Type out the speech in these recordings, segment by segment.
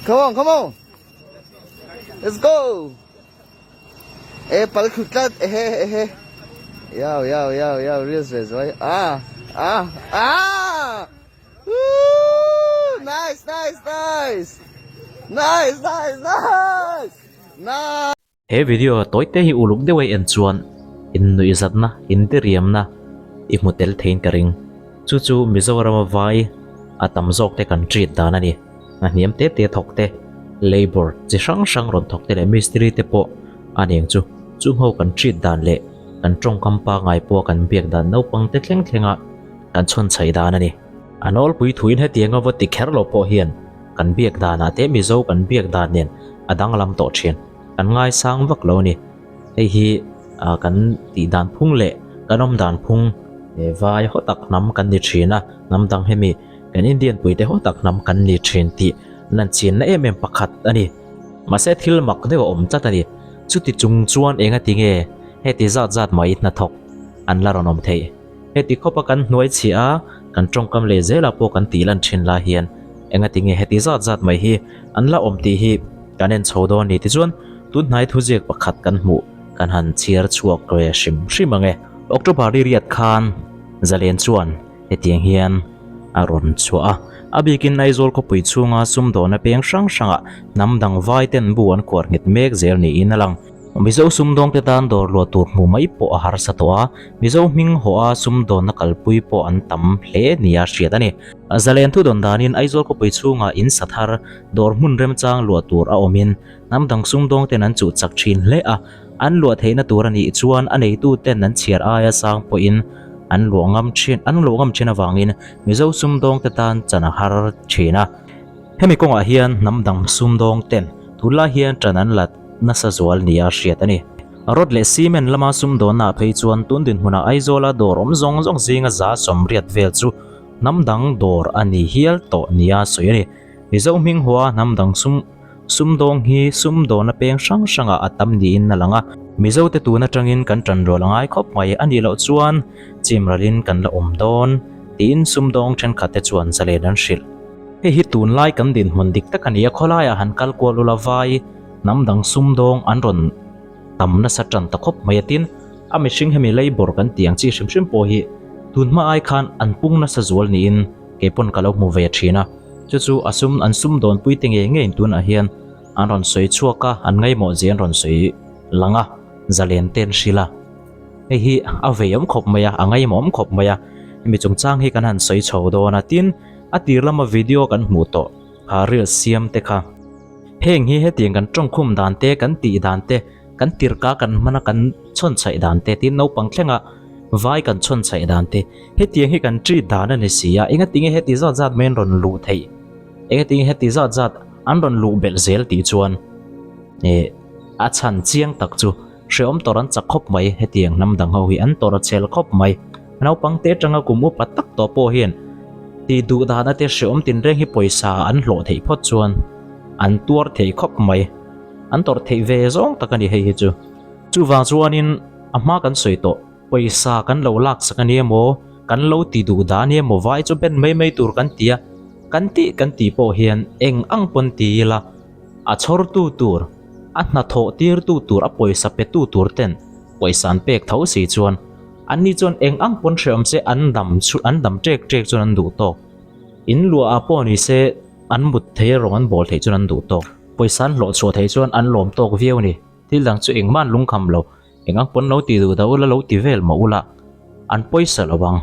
Come on, come on. Let's go. E pal thlu tlat ehe ehe. Yao yao yao yao reels ve zuai. Ah ah ah. Woo! Nice nice nice. Nice nice nice. Nice. He video tawi te hi uluk deuh a i en chuan innuihzatna, intiriamna i hmu tel theiin ka ring. Chu chu Mizorama vai a tam zawk te kan treat dan a ni. A hniam te te thawk te, labour chi hrang hrang rawn thawk te leh mistiri te pawh a ni ang chu. Chung ho kan treat dan leh kan tawngkam pangngai pawha kan biak dan naupang te thleng thlenga kan chhawn chhaih dan a ni. A nawlpui thuin hetianga va ti kher lo pawh hian kan biak danah te Mizo kan biak dan nen a danglam tawh thin. Kan ngaisang vak lo a ni. Hei hi kan tih dan phung leh kan awm dan phung vai haw tak hnam kan ni thin a, hnam dang hemi kan Indian puite haw tak hnam kan ni thin tih lan chinna em em pakhat a ni. Mahse thil mak deuh a awm tlat a ni. Chuti chung chuan enga ti nge heti zat zat mai hnathawk an la rawn awm theih? Heti khawpa kan hnuai chhiah a, kan tawngkam leh zelah pawh kan tih lan thin lai hian enga ti nge heti zat zat mai hi an la awm tih hi kan en chho dawn ni tichuan tun hnai thuziak pakhat kan hmuh kan han chhiar chhuak ve hrim hrim ang e. October ri riat khan Zalen chuan hetiang hian a rawn chhuah a, a bikin Aizawl khawpui chhunga sumdawna peng hrang hrangah hnam dang vai ten bu an khuar nghet mek zel niin a lang. Mizo sumdawngte tan dawr luah tur hmuh mai pawh a harsa tawh a, Mizo hming hawh a sumdawnna kalpui pawh an tam hle nia hriat a ni. Zalen thu dawn danin Aizawl khawpui chhungah in sa thar dawr hmun remchang luah tur a awmin hnam dang sumdawngten an chuh chak thin hle a, an luah theihna tur a nih chuan a neituten an chhiar aia sang pawhin an luah ngam thin an luah ngam thin avangin Mizo sumdawngte tan chan a har thin a. Hemi kawngah hian hnam dang sumdawngten tunlai hian ṭan an la nasa zual nia hriat a ni. Rod leh cement lama sumdawnnaah phei chuan tun dinhmunah Aizawla dawr awm zawng zawng zinga 180 vel chu hnam dang dawr a ni hial tawh nia sawi a ni. Mizo hming hua hnam dang sum sumdawng hi sumdawna peng hrang hrangah a tam niin a lang a. Mizote tun atangin kan ṭan rual a ngai khawp mai a nih loh chuan chimralin kan la awm dawn tiin sumdawng thenkhatte chuan zalen an hrilh. Hei hi tunlai kan dinhmun dik tak a ni a, khawlaiah han kal kual ula vai hnam dang sumdawng an rawn tam nasa tan ta khawp mai a tin, a mihring hemi labour kan tih ang chi hrim hrim pawh hi tun hma ai khan an pung nasa zual niin kei pawn ka lo hmu ve thin a, chu chu a sum an sumdawn pui te ngei ngeiin tunah hian an rawn sawi chhuak a, an ngaimawh zia an rawn sawi lang a, zalen te an hrilh a. Hei hi a vei awm khawp mai a, a ngaimawh awm khawp mai a, hemi chungchang hi kan han sawi chho dawn a, tin a tir lama video kan hmuh tawh kha reel siam te kha. Heng hi hetiang kan tawngkhum dan te, kan tih dan te, kan tirka kan hmana kan chhawn chhaih dan te tin naupang thlenga vai kan chhawn chhaih dan te hetiang hi kan treat dan a ni si a, engatinge heti zat zat mai an rawn luh theih, engatinge heti zat zat an rawn luh belh zel tih chuan eh a chhan chiang tak chu Hreawm tawrh an chak khawp mai, hetiang hnam dang ho hi an tawrh a chhel khawp mai. Naupang te atanga kum upa tak tawh pawh hian tih duh dana te hreawm tinreng hi pawisa an hlawh theih phawt chuan an tuar thei khawp mai. An tawrh theih ve zawng tak a ni hei hi chu. Chuvang chuanin a hma kan sawi tawh, pawisa kan lo laksak a ni emaw, kan lo ti duh dah a ni emaw vai chu ben mai mai tur kan ti a, kan tih kan tih pawh hian eng ang pawn ti ila a chhawrtu tur, A hnathawh tirtu tur a pawisa petu tur ten pawisa an pek tho si chuan anni chuan eng ang pawn hrehawm se an dam chu an dam ṭek ṭek chuan an duh tawk. In luah ah pawh ni se an mut thei a rawng an bawl theih chuan an duh tawk. Pawisa an hlawh chhuah theih chuan an lawm tawk viau a ni. Thil dang chu engmah an lungkham lo. Eng ang pawn lo ti duh dah ula lo ti vel mah ula an pawisa lo ang.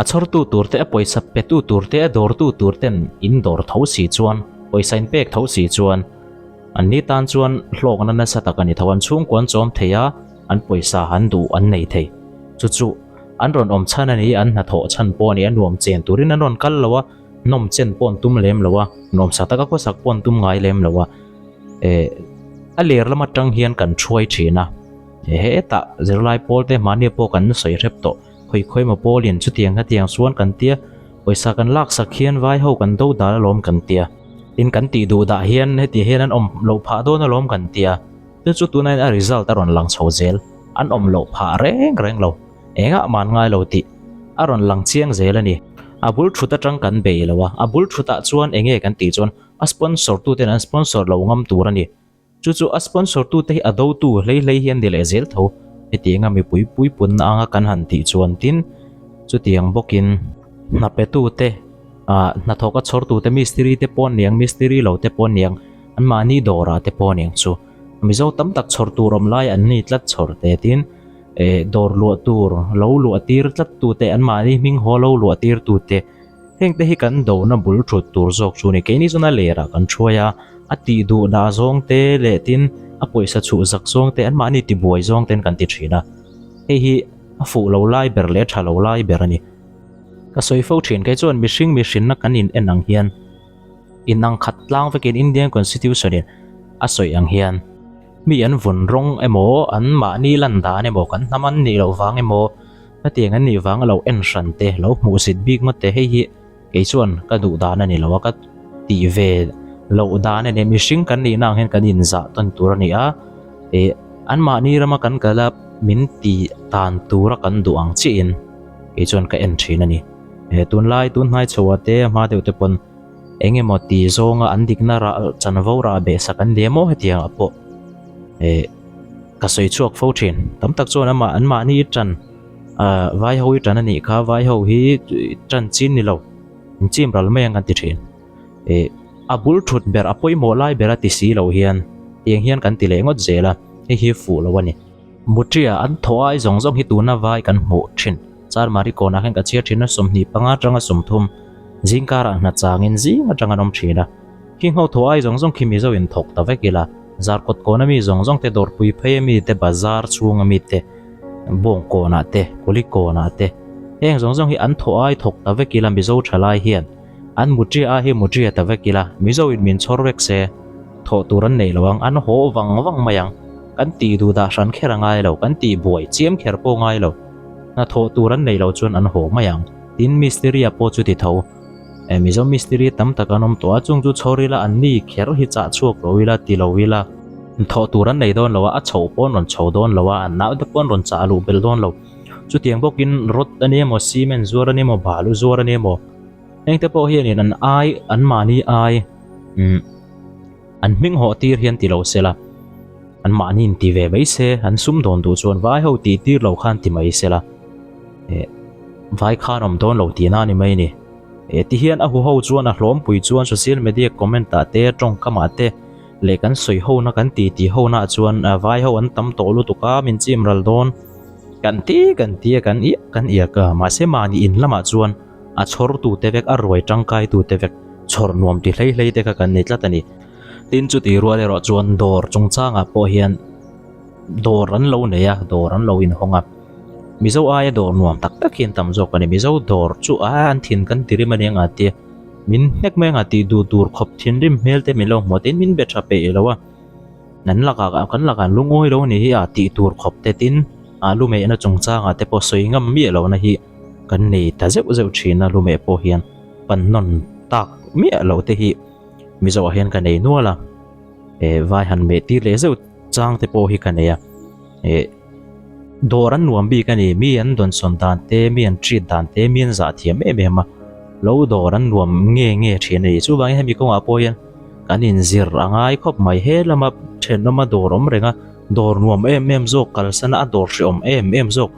A chhawrtu tur te a pawisa petu tur te a dawrtu tur ten in dawr tho si chuan pawisa in pek tho si chuan an ni tan chuan hlawkna nasa tak a ni tho. An chhungkua an chawm thei a, an pawisa an duh an nei thei. Chu chu an rawn awm chhan a ni, an hnathawh chhan pawh a ni, a nuam chen turin an rawn kal lo a, nawm chen pawh an tum lem lo a, nuamsa taka khawsak pawh an tum ngai lem lo a. Eh a ler lam atang hian kan thuai thin a, hetah zirlai pawl te mahni pawh kan sawi hrep tawh, khawi khawi maw pawlin chutiang hetiang chuan kan tia, pawisa kan laksak hian vai ho kan do dal alawm kan tia, tin kan tih duh dah hian heti hian an awm loh phah dawn alawm kan tia, chu chu tunah hian a result a rawn lang chho zel, an awm loh phah reng reng lo, engah man ngai lo tih a rawn lang chiang zel a ni. A bul thut atang kan bei lo a, a bul thutah chuan enge kan tih chuan. A sponsor tu ten an sponsor lo ngam tur a ni. Chu chu a sponsor tu te hi a do tu hlei hlei hi an ni leh zel tho. Hetianga mipui puipunna anga kan han tih chuan tin chutiang bawkin hna pe tu te ah hnathawk a chhawr tu te mistiri te pawh aniang mistiri lo te pawh aniang anmahni dawrah te pawh aniang chu Mizo tam tak chhawr tur awm lai an ni tlat chhawr te tin eh dawr luah tur lo luah tir tlat tu te anmahni hming haw lo luah tir tu te. Heng te hi kan dona bul thut tur zawk chu ni. Keini chuan a lerah kan thuai a, a tih duh dah zawng te leh tin a pawisa chhuh zak zawng te anmahni tibuai zawng ten kan ti thin a. Hei hi a fuh lo lai ber leh a tha lo lai ber a ni. Ka sawi fo thin, kei chuan mihring mihrinna kan in en ang hian inang khat tlang vekin Indian Constitution in a sawi ang hian mi an vun rawng emaw anmahni lan dan emaw kan hnam an nih loh vang emaw Hetiang an nih vanga lo en hran te, lo hmuhsit bik ngawt te hei hi kei chuan ka duh dan a ni lo a, ka tih ve loh dan a ni. Mihring kan nihna ang hian kan inzah tawn tur a ni a, ih anmahni rama kan kal a min tih dan tura kan duh ang chiahin kei chuan ka en thin a ni. Tunlai tunhnai chhoah te a hma deuh te pawn eng emaw ti zawnga an dikna rah chanvo rah behsak an ni emaw hetiang ah pawh ih Ka sawi chhuak fo thin. Tam tak chuan amah an mahni i tan ah vai ho i tan a nih kha vai ho hi tan chin ni lo in chim ral mai ang kan ti thin. Ih a bul thut ber a pawimawh lai ber a ti si lo hian tiang hian kan ti leh ngawt zel a hei hi fuh lo a ni. Mutria an thaw ai zawng zawng hi tuna vai kan hmuh thin. Charmari kawnah hian ka chhiar thin a 25 atanga 30 zingkarah hna changin zing atang an awm thin a. Khi ngho thaw ai zawng zawng khi Mizo in thawk ta vek ila, Zarkawt kawn ami zawng zawng te, Dawrpui phei ami te, Bazar chhung ami te, Bawng kawnah te, Kuli kawnah te, heng zawng zawng hi an thaw ai thawk ta vek ila Mizo thalai hian an mutria ai hi mutria ta vek ila, Mizo in min chhawr vek se, thawh tur an neih lo ang, an haw vang vang mai ang, kan tih duh dah hran kher a ngai lo, kan tih buai chiam kher pawh ngai lo, hna thawh tur an neih loh chuan an haw mai ang, tin Misteria pawh chu ti tho. Eh Mizo mistiri tam tak an awm tawh a, chung chu chhawr ila an ni kher hi chah chhuak lo ila ti lo ila thawh tur an nei dawn lo a, a chhoh pawh an rawn chho dawn lo a, an naute pawh an rawn chah luh belh dawn lo. Chutiang bawkin rod a ni emaw, cement zuar a ni emaw, balu zuar a ni emaw, hengte pawh hianin an ai, anmahni ai umm an hming hawh tir hian ti lo se la, anmahni in ti ve mai se, an sum dawn duh chuan vai ho tih tir lo khan ti mai se la, eh vai khan awm dawn lo tihna a ni mai a ni. Eh ti hian a huho chuan a hlawmpui chuan social media comment ah te tawngkam ah te leh kan sawi ho na kan ti ti ho na ah chuan vai ho an tam tawh lutuk a min chim ral dawn kan ti kan ti a kan iak kan iak a mahse mahni in lamah chuan a chhawr tu te vek a ruai tangkai tu te vek chhawr nuam ti hlei hlei te kha kan ni tlat a ni. Tin chuti rual erawh chuan dawr chungchangah pawh hian dawr an lo nei a dawr an lo inhawng a Mizo aia dawr nuam tak tak hi an tam zawk a ni Mizo dawr chu a an thin kan ti rim a nia nga tia min hnek mai anga tih duh tur khawp thinrim hmel te min lo hmuh a tin min be tha peih lo a an lakah kan lakah an lungawi lo a ni hi a tih tur khawp te tin a lumehna chungchangah te pawh sawi ngam miah lohna hi kan nei ta zeuh zeuh thin a lumeh pawh hian pan nawn tak miah loh te hi Mizo ah hian ka nei nual a eh vai han meh tir leh zeuh chang te pawh hi ka nei a eh dawr an nuam bik a ni mi an dawnsawn dan te mi an treat dan te mi an zah thiam em em a lo dawr an nuam nge nge thin a ni chuvangin hemi kawngah pawh hian kan inzir a ngai khawp mai he lama thenawma dawr awm reng a dawr nuam em em zawk kalsan a a dawr hrehawm em em zawk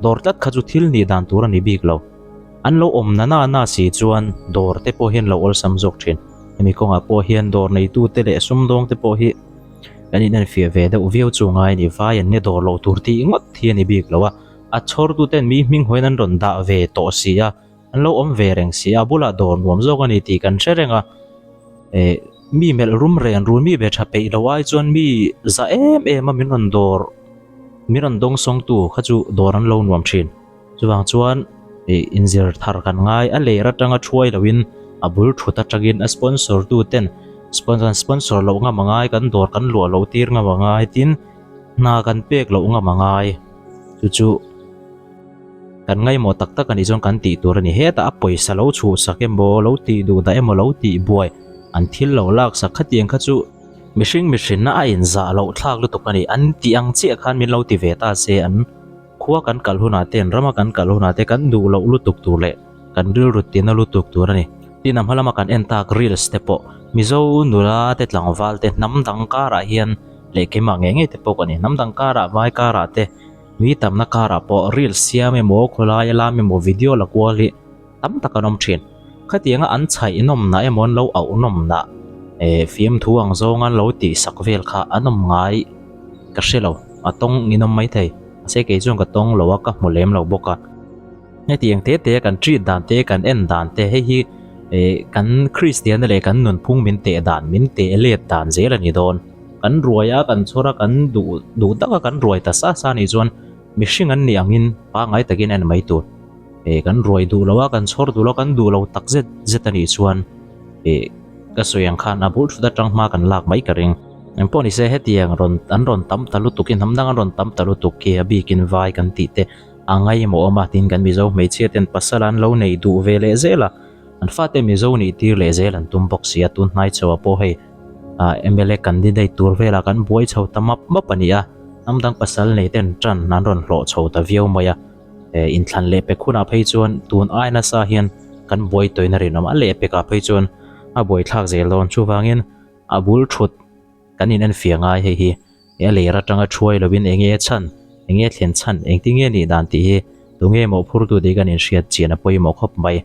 dawr tlat kha chu thil nih dan tur a ni bik lo. An lo awm na na na si chuan dawr te pawh hian lo awlsam zawk thin. Hemi kawngah pawh hian dawr neitute leh sumdawng te pawh hi kan inenfiah ve deuh viau chu ngai a ni. Vai an ni dawr loh tur tih ngawt hi a ni bik lo a, a chhawrtuten mi hming hawiin an rawn dah ve tawh si a, an lo awm ve reng si a, a bulah dawr nuam zawk a ni tih kan hre reng a. Eh mi melh rum ren run mi be tha peih lo ai chuan mi za em em a min rawn dawr min rawn dawngsawngtu kha chu dawr an lo nuam thin. Chuvang chuan ih inzir thar kan ngai a ler atanga thuai loin a bul thut atangin a sponsor tu ten sponsor sponsor loh ngam a ngai kan dawr kan luah loh tir ngam a ngai tin hna kan pek loh ngam a ngai chu chu kan ngaimawh tak tak a nih chuan kan tih tur a ni hetah a pawisa lo chhuhsak emaw lo tih duh dah emaw lo tih buai an thil lo laksak khatiang kha chu mihring mihrinna a inzah loh thlak lutuk a ni an tih ang chiah khan min lo ti ve ta se an. Khua kan kal hunah te, an rama kan kal hunah te kan duh loh lutuk tur leh kan rilru tina lutuk tur a ni. Tin a hma lama kan en tak reels te pawh. Mizo nula te tlangval te hnam dang karah hian leh keimah ngei ngei te pawh ka ni. Hnam dang karah vai karah te mi tamna karah pawh reel siam emaw khawlai a lam emaw video la kual hi tam tak an awm thin. Khatianga an chhaih nawmna emaw an lo auh nawmna eh fiamthu ang zawnga an lo tih sak vel kha an awm ngai ka hre lo. A tawng in awm maithei. Mahse kei chuan ka tawng lo a ka hmu lem lo bawk a. Hetiang te te kan treat dan te kan en dan te hei hi eh kan Kristianna leh kan nunphung min teh dan min teh let dan zel a ni dawn. Kan ruai a kan chhawr a kan duh duh tak a kan ruai ta sa sa anih chuan mihring an nih angin pangngai takin en mai tur. Eh kan ruai duh lo a kan chhawr duh lo a kan duh lo tak zet zet anih chuan eh ka sawi ang khan a bul thut atang hma kan lak mai ka ring. Engpawh nise hetiang rawn an rawn tam ta lutuk hi hnam dang an rawn tam ta lutuk khi a bikin vai kan tih te A ngaimawh awm a, tin kan Mizo hmeichhia ten pasal an lo nei duh ve leh zel a, an fate Mizo nih tir leh zel an tum bawk si a, tun hnai chho ah pawh hei mla candidate tur velah kan buai chho ta map map a ni a, hnam dang pasal nei ten tan an rawn hlawh chho ta viau mai a, inthlan leh pek hunah phei chuan tun ai nasa hian kan buai tawina rinawm a leh pekah phei chuan a buaithlak zel dawn chuvangin a bul thut. Kan in enfiah ngai hei hi a ler atanga thuai lovin enge a chhan, enge a thlen chhan, engtin nge nih dan tih hi tunge mawhphurtu tih kan inhriat chian a pawimawh khawp mai.